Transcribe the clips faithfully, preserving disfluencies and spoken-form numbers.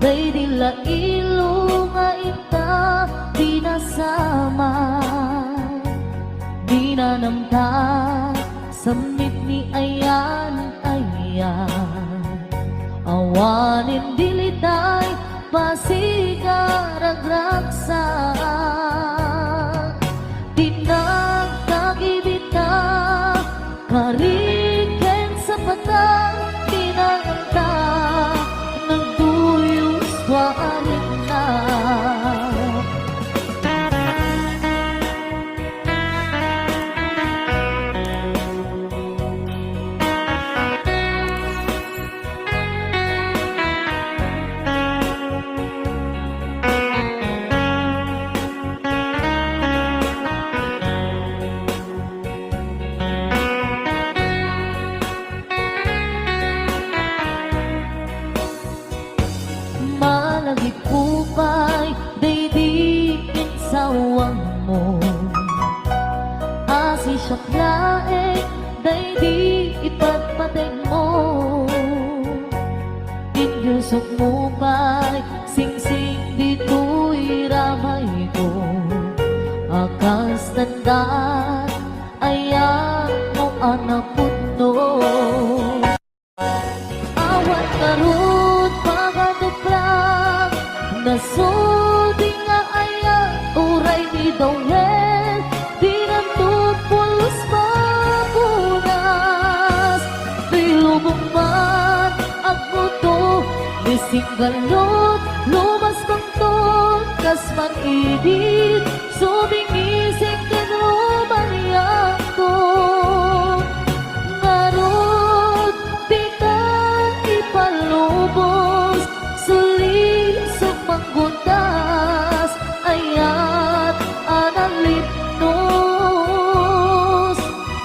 Daydi la ilo nga inta di nasama, di nanamta, sammit ni ayan-ayan. Awanen dilitay, pasiga ragragsak, di nagkagibita, kari ken sapatan, tinanganta, nagduyos tua a rikna. Malagipko pay daydi insawangmo. Asisiak laeng daydi ipatpategmo. Inusokmo pay singsing ditoy ramayko. A kas tandan, ayatmo a napudno. Awan ngarud pangatuprak, nasudi nga ayat uray ni Dawel, dinanto pulos mapunas. Toy lubong man, agguto, ni singgalot, lumasbangton, kas man-idit, sumingising ken rumaniangto. Ngarud, dika ipalubos, sulisog manggutas, ayat a nalipnos.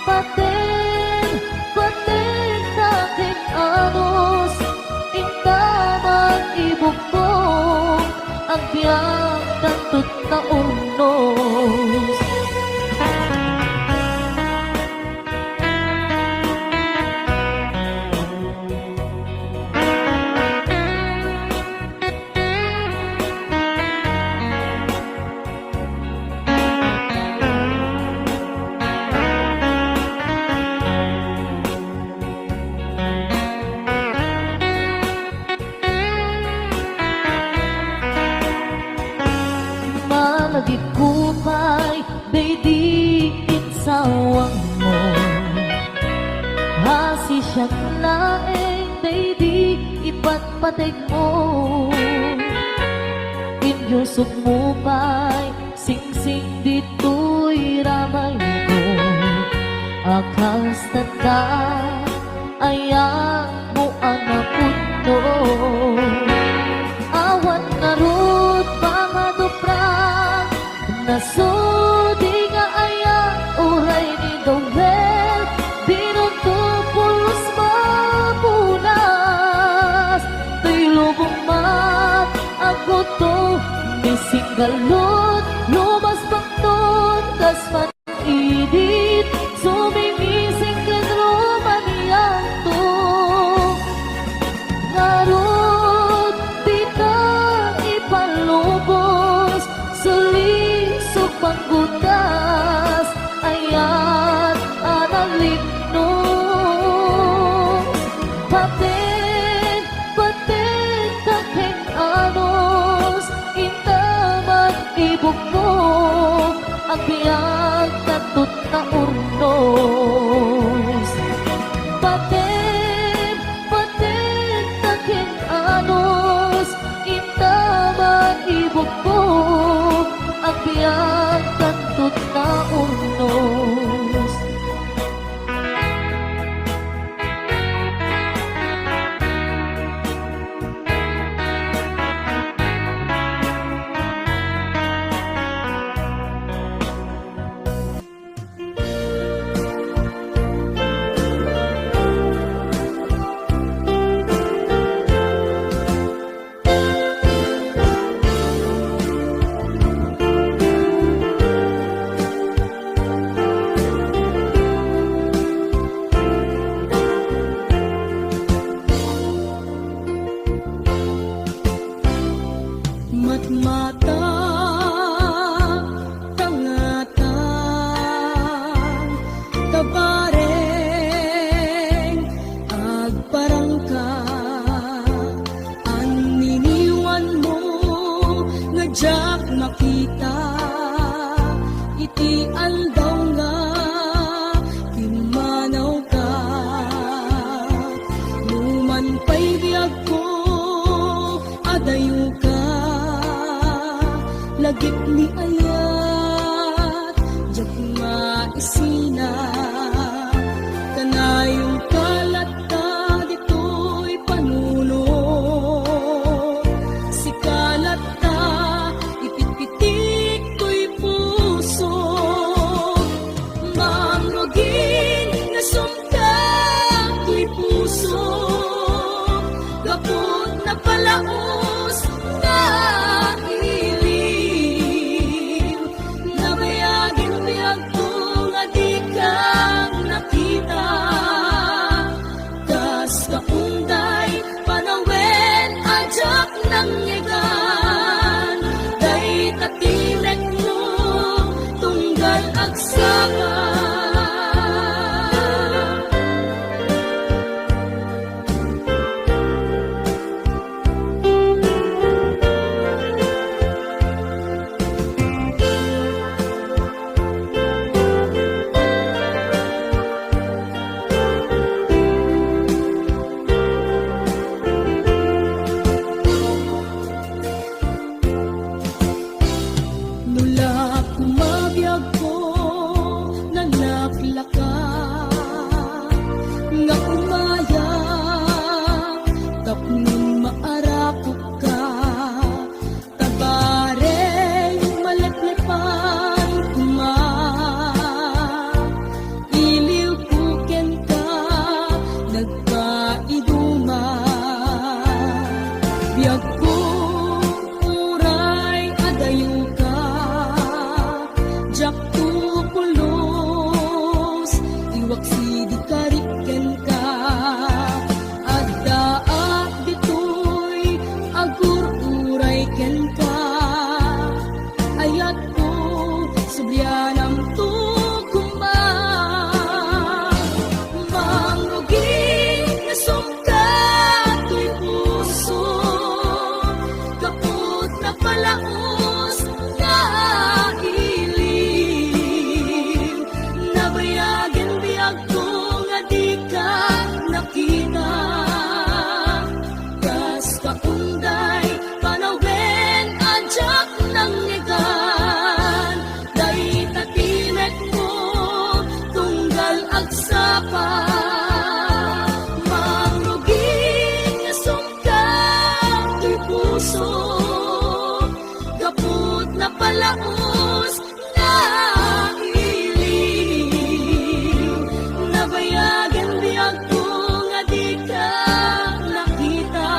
Paten, paten ta ken anus, inta man ibukbok, agbiag tanto ta urnos. Malagipko pay daydi insawangmo. Asisiak laeng daydi ipatpategmo. Inusokmo pay singsing ditoy ramayko. A kas tandan, ayatmo a napudno. Awan ngarud pangatuprak, nasudi nga ayat uray ni Dawel, dinunto pulos mapunas. Toy lubong man, agguto, ni singgalot, lumasbangton, kas man-idit, sumingising ken rumaniangto. Ngarud, dika ipalubos, sulisog manggutas, ayat a nalipnos. Paten, paten ta ken anus, inta man Mata, tangatang, tabareng, agparangka, anniniwan mo nga diak makita, iti aldaw nga pimmanawka. Numan pay biagko, adayoka, lagip ni ayat, diak maisina. Kanayon ka latta ditoy panunot, sika latta ipitpitik toy puso. Mangrugi nga sumka toy puso, gapu napalaos nga iliw. Nabayagin biagko nga dika nakita. Kas kaunday panawen a diak nangngegan, dayta ti mekno tunggal agsapa. No la kumabiagko, nalaklaka nga umaya, tapno maarakopka, tabareng maleplepan koma. Iliwko kenka, nagpaiduma. Biagko, uray adayoka, diakto pulos, iwaksi di karik kenka. Addaak ditoy agur-uray kenka. Ayatko, sublianamto koma. Mangrugi nga sumka toy puso, gapu napalaos nga iliw. Nabayagin biagko nga dika nakita. Kas kaunday panawen a diak nangngegan, dayta ti mekmo tunggal agsapa. Mangrugi nga sumka toy puso, gapu napalaos nga iliw. Nabayagin biagko nga dika nakita.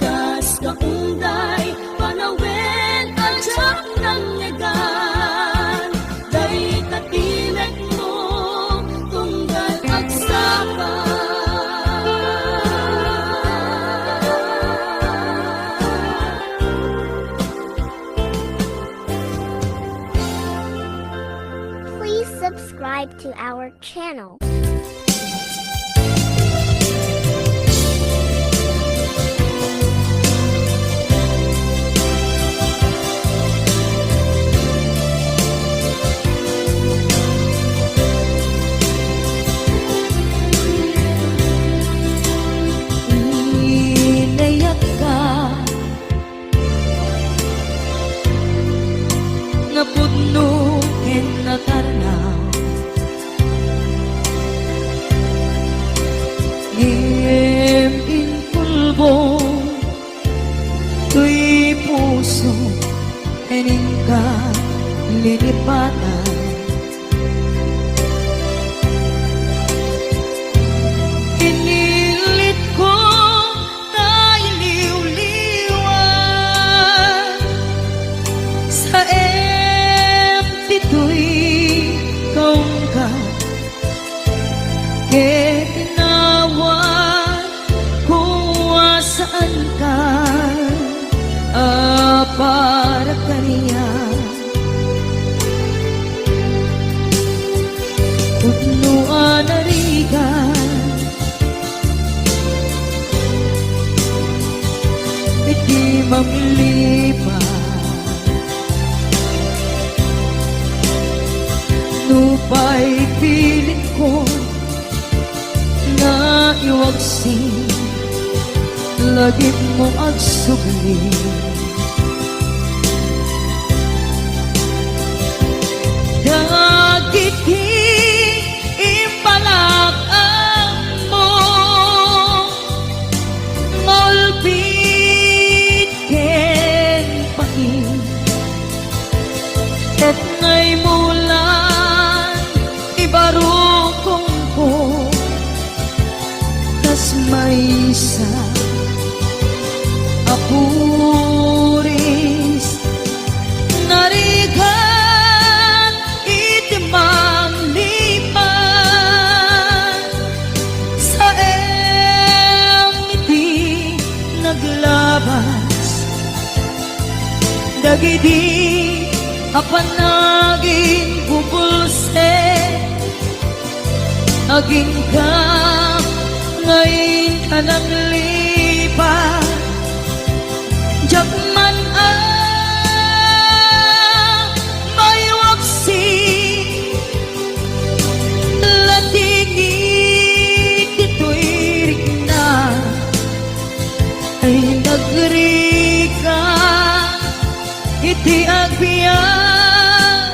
Kas kaunday panawen a diak nangngegan, dayta ti mekmo tunggal agsapa. Please subscribe to our channel. Inayatka nga pudno ken natarna. Di manglipat. Nupay pilit ko nga iwaksi, lagip mo agsubli. Dagiti impalak-ammo, ngulpit ken pain, ket naimulan ibarukongko, kas maysa a puris, narigat iti manglipat, saem iti naglabas. Dagidi a panaginbubulsek, agingga nga inka nanglipat. Diak man a maiwaksi, lating iti tuirikna. Ay nagrika iti agbiag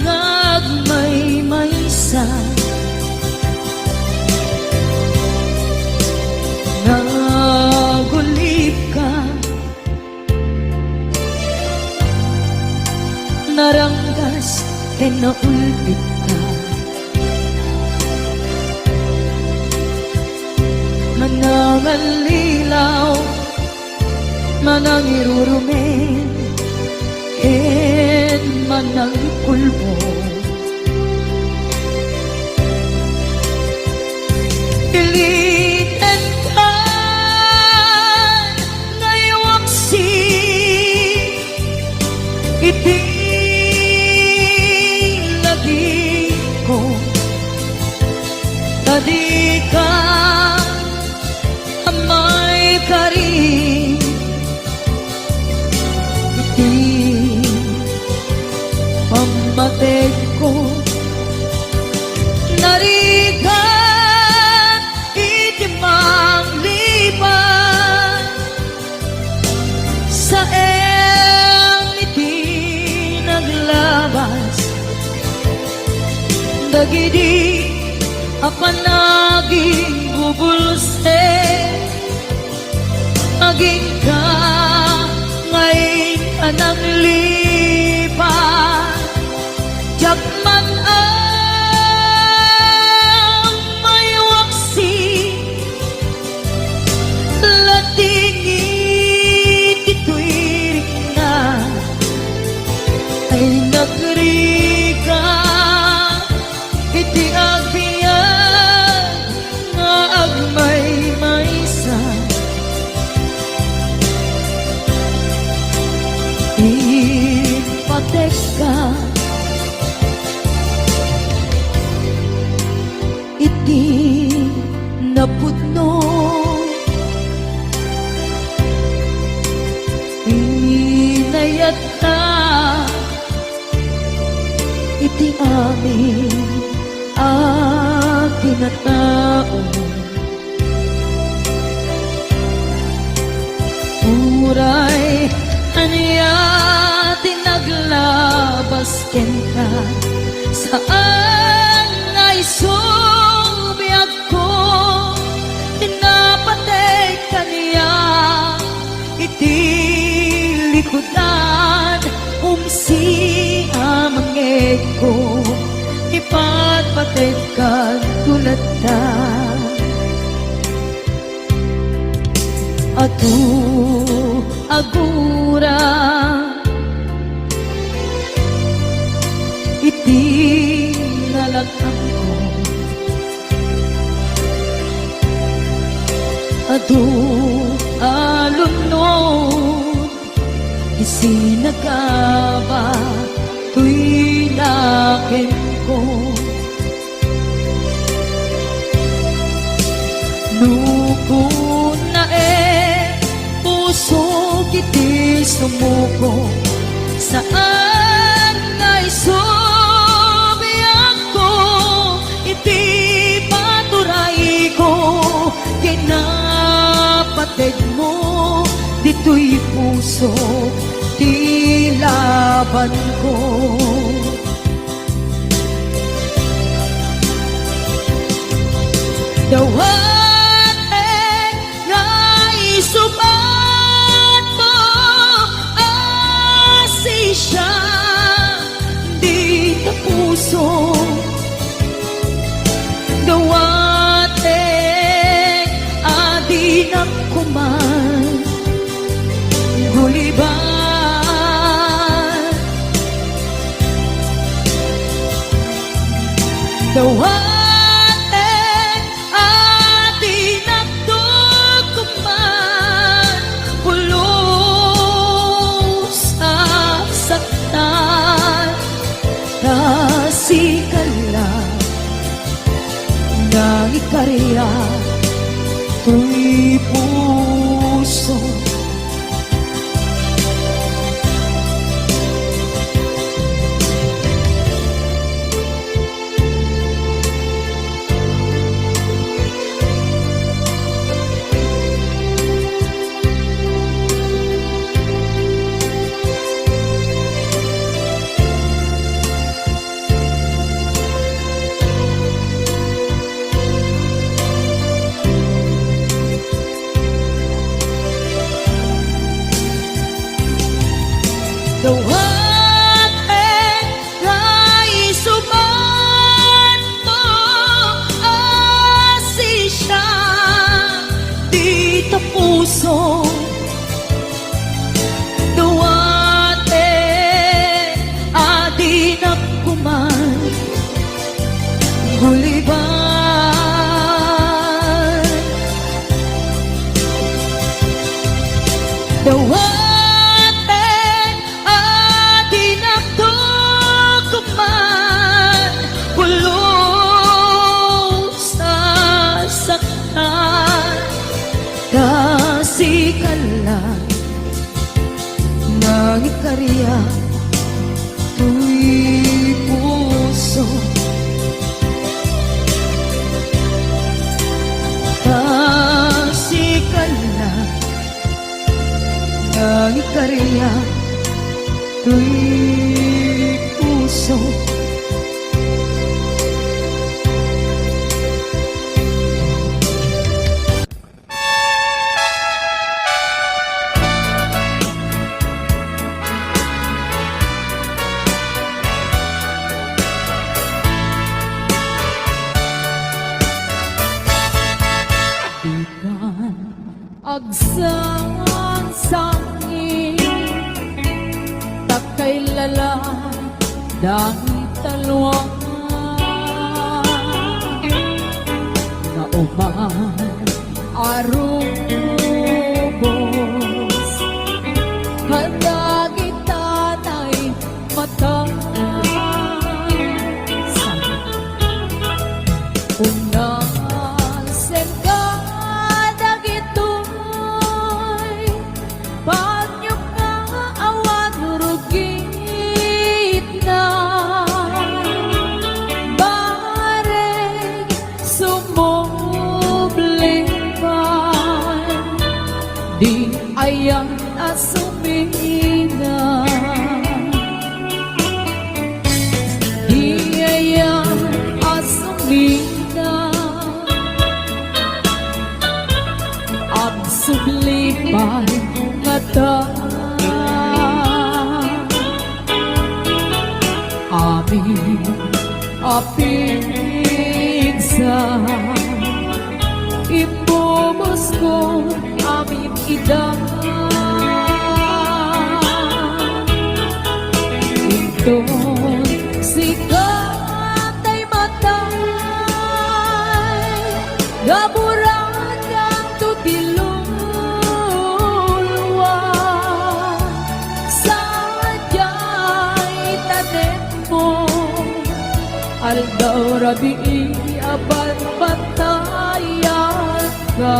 nga agmaymaysa. Nagulipka, naranggas ken naulpitka. Manangallilaw, manangirurumen, ken manangkulbong. Ilitenka nga iwaksi iti lagipko, ta dika a maikari iti pammategko. Narigat iti manglipat, saem iti naglabas. Dagidi a panaginbubulsek, agingga nga inka nanglipat. Diak man a maiwaksi, lating iti tuirikna. Ay nagrika iti agbiag nga agmaymaysa. Impatekka iti napudno. Inayatka iti amin a kinatao. Uray ania ti naglabas kenka, saan nga isu biagko, napateg kaniak iti likudan, umsi a mangngegko, ipatpateg kadto latta. Adu a gura iti nalak-amko. Adu a lumnod ti sinagaba toy nakenko. No kunaem, pusok Sumuko, saan nga isubiakko iti paturayko, kinapatedmo, ditoy puso ti labanko. Dawatek nga isubatko a sisya dita puso. Dawatek a dinak kuman guliban. Dawatek a dinak kuman pulos a saktan. Ta sika la nga ikariak toy puso. Dawatek nga isubatko a sisya dita puso. Dawatek a dinak kuman guliban. Dawatek a dinak kuman pulos a saktan. Ta sika la nga ikariak toy puso. Ta sika la nga ikariak toy puso. Dikan agsangsangi, ta kailala dagita luanga nga uman a rubos kadagita naimatan. Unasem kadagitoy banio nga awan rugitna. Bareng sumubli pay, di ayan a sumina. Di ayan a sumina. Agsubli pay ngata. Amin a pigsa, imbubosko amin ida. Inton sika tay matay, gaburan kanto ti luluwa. Sadiay tanemmo, aldaw rabii a banbantayanka.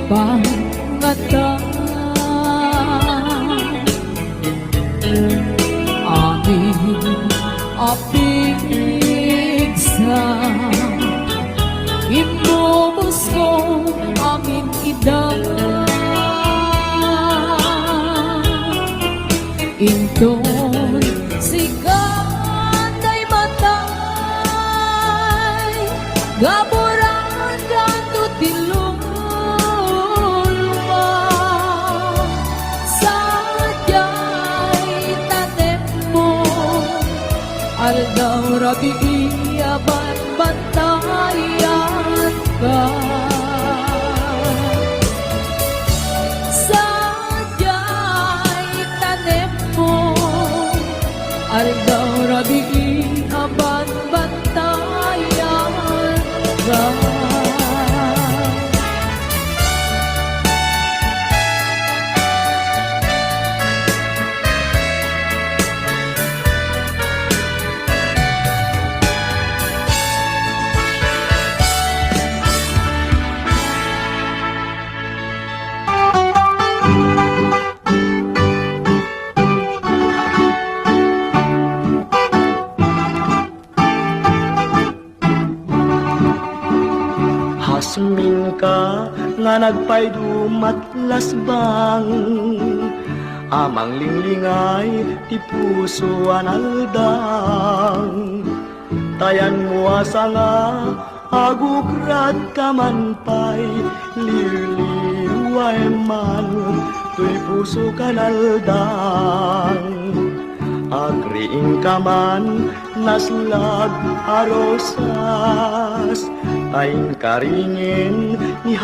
pangata. Amin a pigsa, imbubusko amin ida. Inton sika tay matay, gaburan kanto ti luma. Sadiay tanemmo, aldaw rabii a banbantayan ka. Sadiay tanemmo, aldaw rabii a banbantayan ka. Hasminka nga nagpaydum a lasbang, a manglinglingay ti puso a naldang. Tayanmo a sanga, agugradka man pay, liwliwaem man toy puso a naldang. Agriingka man, naslag a rosas, ta inkaringen ni